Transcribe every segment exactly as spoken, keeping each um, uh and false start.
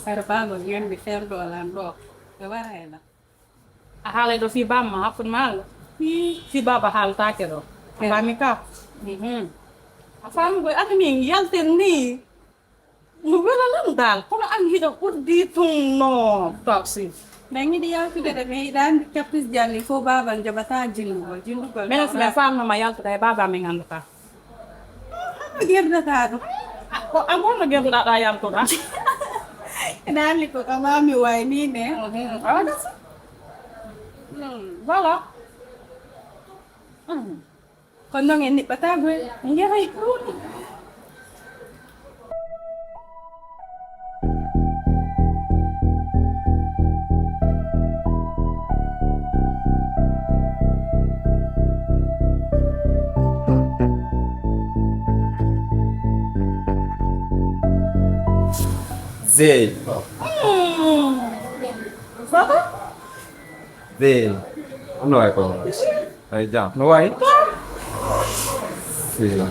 Hara baaba yonde ferɗo lan ɗo. Ɓe wara e lan. A haalay ɗo fii baaba ma hakkunde maa? Fii, fii baaba haaltaake ɗo. A faami ka? Mhm. A faami ko adi min yalten ni. No wela lan dal, kono an hiɗa uddi tun no taxi. Min yiɗi yaltude de, mi yiɗa andi caprice janni fof baaba joɓata jillugol, jillugol. Minen si min faalnoma yaltude e baaba min anndataa. Hano gerdataa ɗum? Ko an wonno gerduɗaa ɗa yaltuɗaa? Ina anndi ko kama mi wayni ne. Awa gasa. Voilà. Kono noon en niɓɓataa goy, en njaray ɗuuɗi. Zey. Baba? Zey. Hono wayi ko? Ay jam. No wayi? Zey.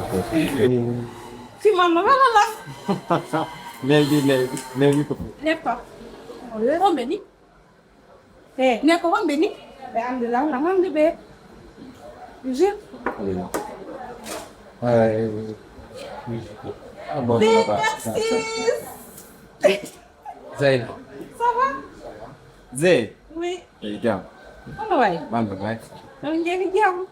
Siman no wala la. Newdi, newdi, newdi ko. Nefa. Homɓe ni? Eh, ne ko homɓe ni? Ɓe anndi lan, lan anndi ɓe. Zey. Ay. Ah, bon, Big ça va. Up, sis. Zeyna. Ça va? Zey. Oui. Ay jam. Hono wayi? Bambe bay. On njeewi jam.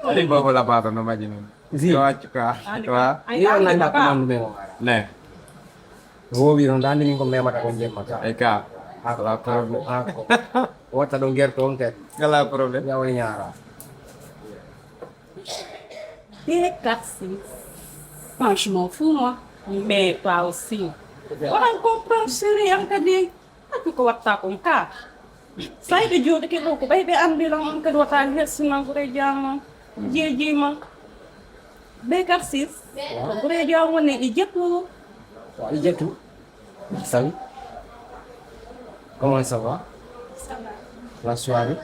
Ay, bobo la baba no maji non. Zi. Yo accu ka. Wa. Ay, yo na nda ko man me. Ne. Wowi non dandi min ko memata ko jemma ka. E ka. Ako, ako, ako. Wota ɗo gerto on kadi. Ala problème. Yawa ñaara. Des taxis. Franchement, fou, moi. Mais toi aussi. On comprend sérieux kadi. Atu ko watta kon ka. Sayɓe jooɗike ɗo ko ɓay ɓe anndi lan on kadi wata hersinan ko e jama. Jeejima. Be taxis. Ko gure jama ne e jettu. Wa e jettu. Salut. Comment ça va? Ça va. La soirée?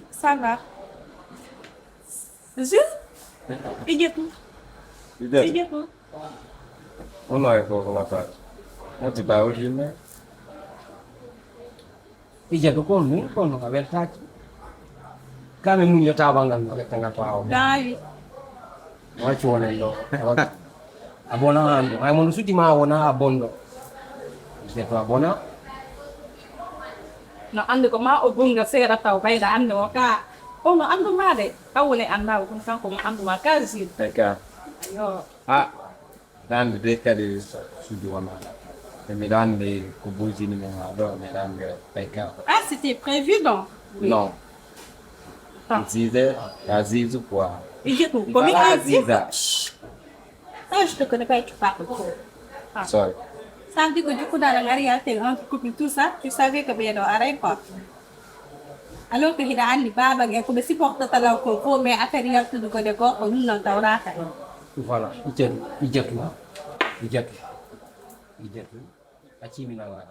Ça va. Zil? Ijetu. Ijetu. Ijetu. Ono e ko ko wata. Mo ti ba o jinne. Ijetu ko ni ko no weltaki. Kame mun yo tabangal no wetta ngal pawo. Dai. Wa ci wonen do. A bona hannde, hay mo no suddi ma wona a bonɗo. C'est toi bona. No anndi ko ma o bunnga seeɗa taw ɓayda anndi o ka. O no anndu ma de, ka woni annda o ɗum kanko mo anndu ma ka zil. Ay ka. Yo. Ah, dande de kadi suddi wona. E miɗo anndi ko bujini mo ha ɗo, miɗo anndi ay ka. Ah, c'était prévu donc. Oui. Non. Ah. Zize, ka zizu quoi. Ijetu, ko mi ka ziza. Ah, je te connais pas et tu parles trop. Ah. Sorry. Ça veut dire que du coup, dans la réalité, entre couple, tout ça, tu savais que bien dans Aray, quoi. Alors que il a un baba, il a comme supporté ta la coco, mais affaire, il a tout de côté, quoi, on nous n'entend pas. Voilà, il y a, il y a tout. Il y a tout. Il y a tout. A cimina wala.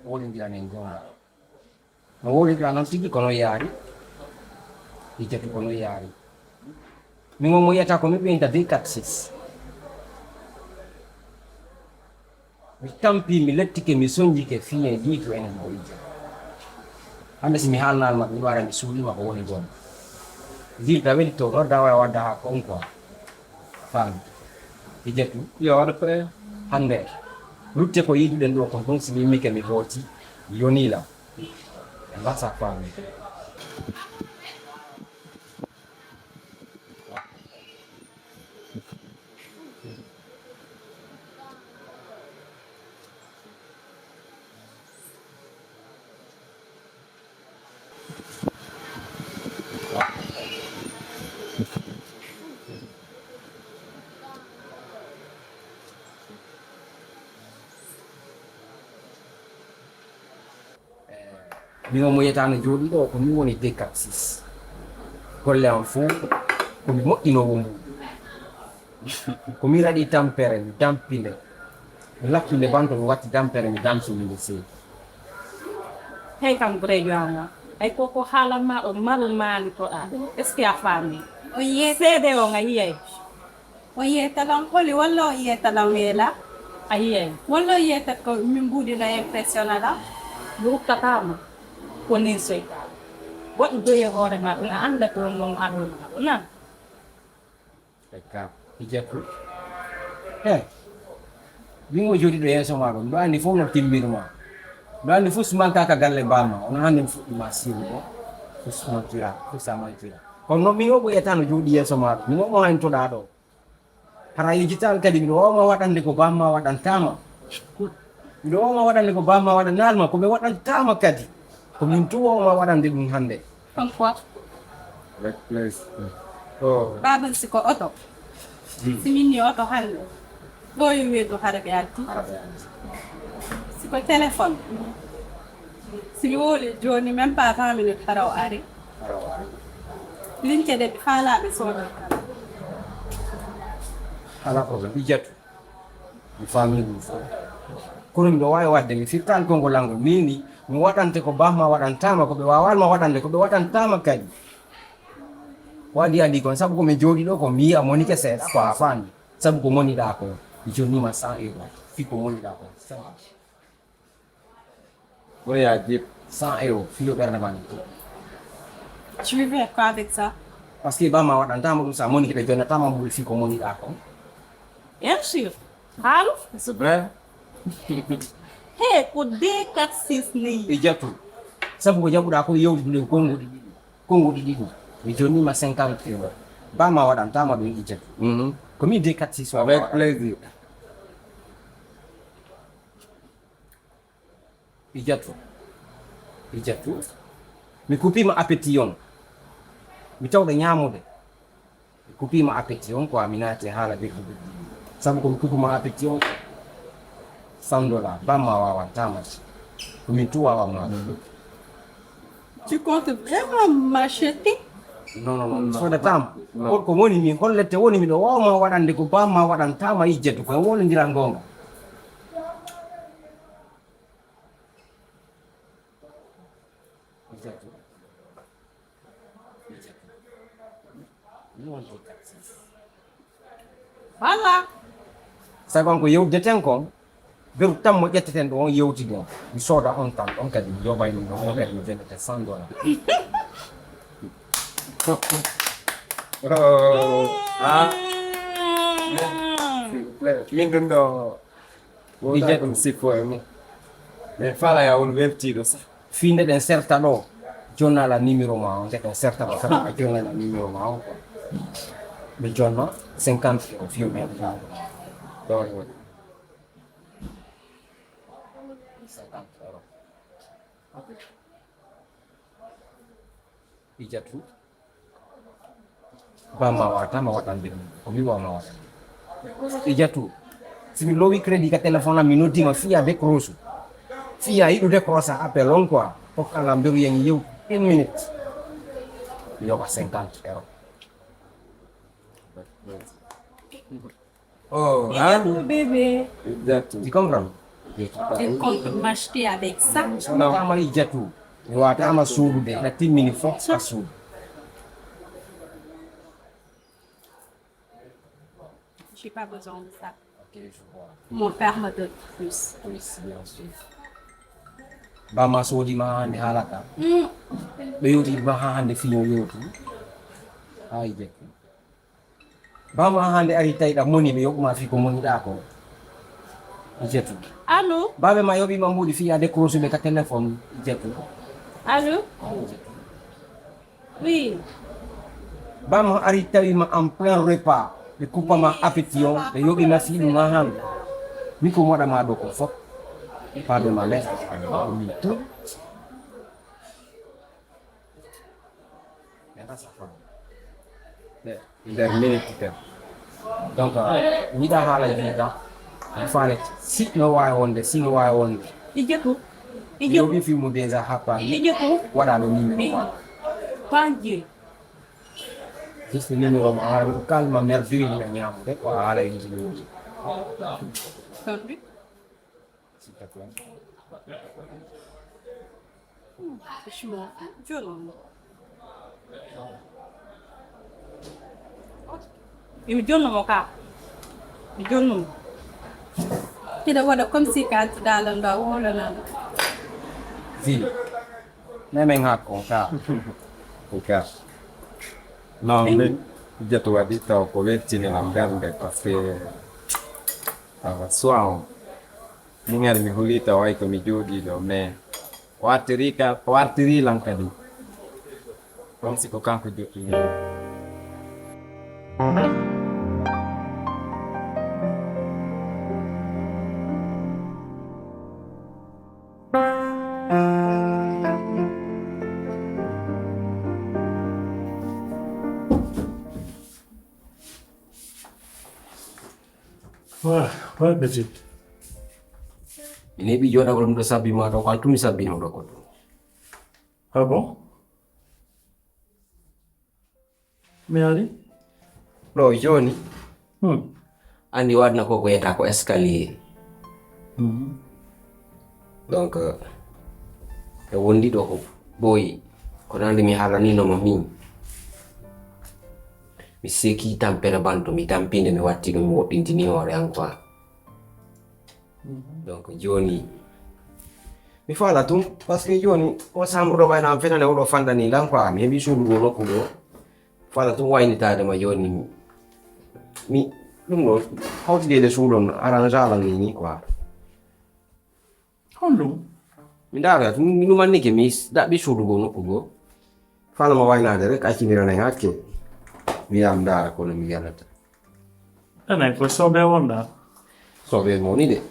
Woni ngira nen gonga. No wowlirɗaa noon tigi ko noon yaari. Ijjatu ko noon yaari. Min on mo yiyata ko mi ɓeynta deux quatre six. Mi tampii, mi lettike, mi sonnjike, fiyen jiitu enen ko ijja. Hannde si mi haalnaali ma, mi ɗo ara mi suuɗii ma ko woni gonga. Zil ta weli to, nodda waya wadda haa ko on quoi. Faami. Ijjatu. Yo waɗa frère. Hannde. Rutte ko yiiduɗen ɗo kon, ɗum si mi immike mi hooti, yonii lam. Mbasa faami. Min on mo yiyata no jooɗii ɗo, ko min woni deux quatre six. Golle am fof ko mi moƴƴinoowo mum. Ko mi raɗi tampere, mi dampi nde. Mi lappi nde banto, mi watti dampere, mi dampi nde seedi. Hey kam, gureejo am o. Ay ko, ko haalan ma o maru maani to ɗa. Est-ce que a faami? O yiyee. Seede o nga yiyay. O yiyee talan holi walla o yiyee talan weela? A yiyay. Wonno yiyete ko min mbuuɗi no impressionnel am. Mi ukkataama. Ko nin soy. Woɗɗi doye hoore ma, ina annda ko non aduna. Nan. Ekka, Hijjatu. He, min o jooɗiiɗo yeeso maa ɗo, miɗo anndi fof no timmirma. Miɗo anndi fof so mankaaka galle bamma, on hannde mi fuɗɗi ma siiwude. Fof so mantira, fof so mantira. Kono noon min o ɓooyata no jooɗii yeeso maa ɗo, min o mo hayntoɗaa ɗo. Hara yejjitaan kadi miɗo waawma waɗande ko bamma waɗantaama. Miɗo waawma waɗande ko bamma waɗanaama, ko ɓe waɗantaama kadi. Ko min tun waawma waɗande ɗum hannde. Comme quoi? Avec plaisir. Oh. Baaba, si ko oto. Hmm. Si min ni oto hannde. Ɗo yo weedu hara ɓe addi. Hara ɓe addi. Si ko téléphone. Si mi wowli jooni, même pas vingt minutes hara o ari. Hara o ari. Lince ɗe ɓe faalaaɓe soodata. Alaa problème, Hijjatu. Mi faamii ɗum fof. Kono miɗo waawi waɗde, mi firtaani konngol lanngol. Miin ni, mi waɗante ko bamma waɗantaama, ko ɓe waawaanma waɗande, ko ɓe waɗantaama kadi. Waɗi adii kon, sabu ko mi jooɗii ɗo ko mi yiya moni ke seeɗa, ko a faami. Sabu ko moniɗaa ko, mi jonnii ma cent euros. Fii ko moniɗaa ko, cent euros. Oya jip. Cent euros, fii yo ɓernde maa ni. Tu veux faire quoi avec ça? Parce que bamma waɗantaama ɗum, so a moni ke ɓe jonnataama mbuɗu fii ko moniɗaa ko. Bien sûr. Haalu? C'est vrai. He, ko deux quatre six ni. Hijjatu. Sabu ko jaɓuɗaa ko yewtude konnguɗi ɗiɗi. Konnguɗi ɗiɗi. Mi jonnii ma cinquante euros. Bamma waɗantaama ɗum, Hijjatu. Mhm. Ko min deux quatre six o. Avec plaisir. Hijjatu. Hijjatu. Mi kupiima appétit on. Mi tawɗo ñaamude. Mi kupiima appétit on, ko a mi naati haala ɓe kupi. Sabu ko mi kupiima appétit on, cent dollars. Bamma waawataama. Ko min tun waawatnoo. Tu comptes vraiment m'acheter? Non, non, non, mi soodataama. Non. On ko woni mi hollete woni miɗo waawma waɗande ko bamma waɗantaama, Hijjatu, ko en wowlondiral goonga. Voilà. Sabu on ko yewtideten kon, beru tan mo ƴetteten ɗo on yewtiden. Mi sooda on tan, on kadi mi yoɓay ɗum ɗo, on kadi mi jonnete cent dollars. Oh, ah. Min ɗum ɗo. Wowla ɗum sippo e mum. Mais faalaa ya won weltiiɗo sah. Fii nde ɗen serta ɗo, jonnaa la numéro maa on, nde ɗen serta ɗo, kadi a jonnaa la numéro maa on quoi. Ɓe jonna cinquante euros fii o ɓen. Ɗon woni. Cinquante euros. Hijjatu. Bamma waawataama waɗande ɗum. Ko mi waawma waɗande. Hijjatu. Si mi lowi crédit ka téléphone am, mi noddiima fii a décroche. Fii a yiɗu décroche appel on quoi. Hokka nga mberu yen yew une minute. Mi yoɓa cinquante euros. Oh, hein? Bébé. Exact. Tu comprends? Tu comptes m'acheter avec ça? Non. Tama Hijjatu. Mi waawataama suudude. Na timmini fof a suudu. J'ai pas besoin de ça. Ok, je vois. Mon père me donne plus. Plus, bien sûr. Bamma soodi ma hannde haalata. Mm. Ɓe yewti ma haa hannde fii yo yewtu. Haa Hijjatu. Bamma hannde ari tawi ɗa moni ɓe yoɓuma fii ko moniɗaa ko. Hijjatu. Allô? Baabe ma yoɓi ma mbuuɗi fii a décroche ɓe ka téléphone. Hijjatu. Allô? Oui. Bamma ari tawi ma en plein repas. Ɓe kuppa ma appétit on, ɓe yoɓi ma fii ɗum haa hannde. Mi ko moɗa ma ɗo ko fof. Baabe ma ɓe. Nder minute ten. Donc, mi yiɗaa haala jii kam. Mi faale si no waawi wonde, si no waawi wonde. Hijjatu. Hijjatu. Yoɓi fii mo déjà happa. Hijjatu. Waɗa ɗo numéro ma. Panji. Juste numéro ma, haala ko kalma merdiri na ñaamude, ko haala yinti. Tontu. Franchement, jolom. Imi jonno mo ka. Mi jonno mo. Hiɗa waɗa comme si ka daala ndo wowlanano. Si. Nemen hakko ka. Ko ka. Non, mais jeto waɗi taw ko wettini lam garde parce que awa soit on. Min ari mi huli taw ay ko mi jooɗi ɗo mais o artiri ka o artiri lan kadi. Comme si ko kanko joɗɗini. Wa, wa, Petit. Mi neɓi joɗagol ɗum ɗo sabbi ma ɗo ko an tumi sabbino ɗo ko ɗum. Ah bon? Mi ari. Ɗo joni. Hmm. Andi waɗna ko ko yeta ko escalier. Hmm. Donc e wondi ɗo ko ɓooyi ko nande mi haalanino ma min. Mi seki tampere banto mi tampinde mi watti ɗum mi woɗɗintini hoore an quoi. Donc joni mi fala tum parce que joni o samruɗo ɓayna am fenane oɗo fandani lan quoi mi heɓi suudu ɗo nokku ɗo fala tum waynitade ma joni mi ɗum ɗo hawtidede suuɗon arrangala ni ni quoi. Honɗum? Mi ndaroya tum mi ɗumannike mi daɓɓi suudu goo nokku goo fala ma waynade rek accindiran en hakke wiyam ndara kono mi yalata. Enen ko soɓe wonɗa. Soɓe moni de.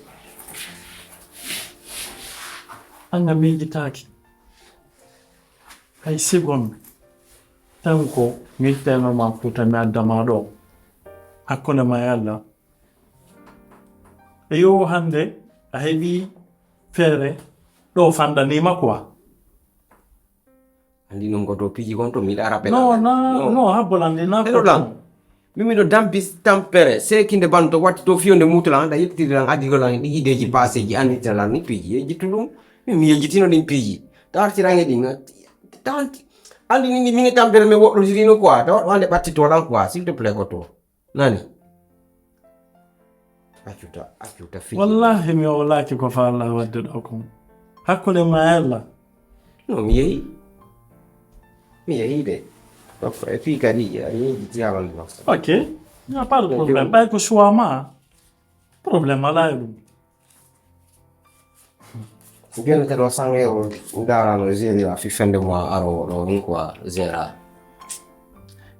Anga miijitaaki hay segonde tan ko mi teno ma fuuta mi addama ɗo hakkunde ma e Allah. E yo hannde a heɓi feere ɗo fanɗanima quoi. Andi ɗum ko to piiji kon to miɗa rappel non na non habbolande na feɗoɗan. Min miɗo dampi tampere sekinde banto watti to fiyonde mutulan da yettitiran adigolan ɗi ideji paseji anditiran ni piiji yejjittu ɗum. Min mi yejjitino ɗin piiji tartirange ɗin tanti andi ni min e tampere min woɗɗotirino quoi tawa ɗo ande ɓattitoɗan quoi s'il te plaît ko to. Nani? Accuta, accuta fiji. Wallahi mi wowlaki ko fa Allah wadde ɗo kon. Hakkunde ma e Allah. No mi yehi. Mi yehi de. Donc et puis kadi a yehi diaman no. Ok. Y a pas de problème. Ɓay ko choix ma. Problème ala e ɗum. Gerte ɗo sange o ndarano géri a fi fende mo aro ɗo ɗum quoi géra.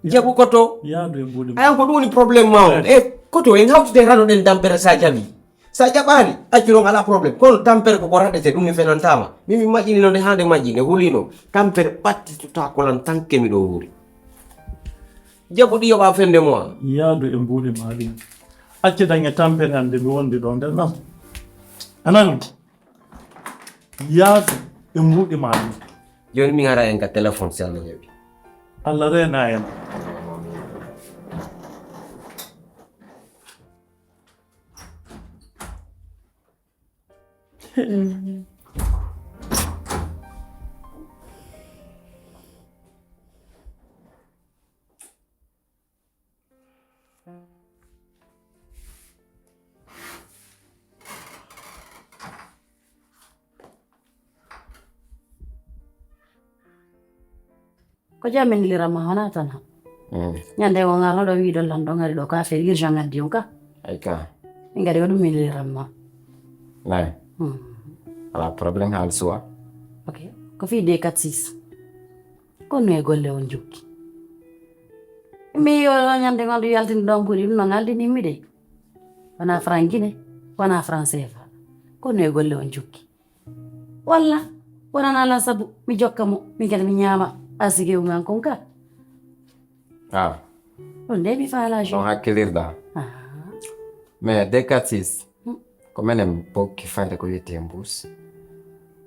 Jaɓu koto. Yaadu e mbuɗi. Ayan ko ɗum woni problème ma o e koto en hawtide rano ɗen dampere sa jaɓi sa jaɓani accu ɗon ala problème kono tampere koko raɗete ɗum mi fenantama min mi maƴƴinino nde hande maƴƴi nde hulino tampere ɓattitota kolan tanke miɗo wuuri. Jaɓu ɗi yoɓa fende mo a. Yaadu e mbuɗi ma ɗin. Acce dañe tampere hande mi wondi ɗo nder ɗam. Anan. Yaadu e mbuuɗi ma ɗin. Jooni min ara en ka téléphone si Allah jaɓi. Allah reena en. Ko jam min liramma hona tan ha. Ñande o ngarno ɗo wiɗo lan ɗo ngari ɗo ka affaire urgent ngaddi on ka. Ay ka. Min ngari waɗum min liramma. Nay. Hmm. Ala problème hal suwa. Ok. Ko fi deux quatre six. Kono e golle on jokki. Mi yo ñande ngal yaltini ɗon ɓuri ɗum no ngaldini mi de. Wona franc guine, wona franc C F A. Kono e golle on jokki. Walla wonana lan sabu mi jokka mo min kadi mi ñaama asige uman kon ka. Ah. Ɗon de mi faala jo. On hakkilirɗa. Ah. Mais deux quatre six. Hmm. Ko menen bokki fayde ko wiyetee mbuus.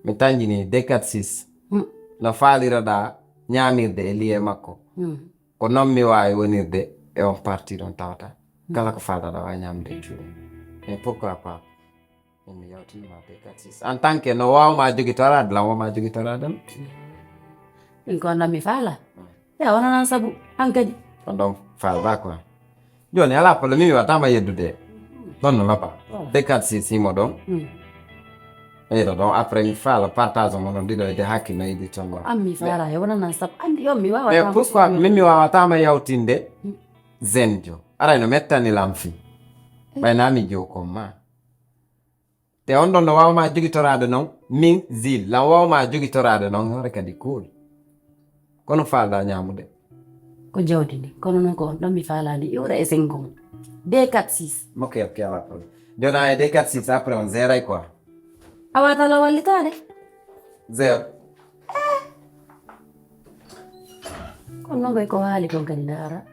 Mi tanjini deux quatre six. Hmm. No faaliraɗa ñaamirde e liye makko. Hmm. Ko non mi waawi wonirde e on parti ɗon tawata. Hmm. Kala ko faalɗa aɗa waawi ñaamde e cuuɗi. Mais pourquoi pas? Min mi yawtinima deux quatre six. En tant que no waawma jogitoraade lan woma jogitoraade lan. Min ko non mi faala. Ya wona nan sabu hankadi. Ko ɗon faalɗa quoi. Jooni alaa problème mi waɗatama yeddude. Ɗon no laba. Deux quatre six himo ɗon. Eyɗo ɗon après mi faala partage mo ɗon ɗiɗo e de hakkille no yiɗi ton ɗon. An mi faala he wona nan sab andi on mi wawa. Mais pourquoi min mi wawatama yawtinde? Zenjo aray no mettani lam fi. Ɓay na mi jokon ma. Te on ɗon no wawma jogitoraade non min zil lan wawma jogitoraade non hore kadi cool. Kono faalɗa ñaamude? Ko jawdi ndi kono noon ko on ɗon mi faalaani iwra e sengo mum. Deux quatre six. Ok, ok, ala problème. Jona e deux quatre six après on zeray quoi. A wata la wallitaade. Zero. Kono noon koy ko haali kon kadi ndaara.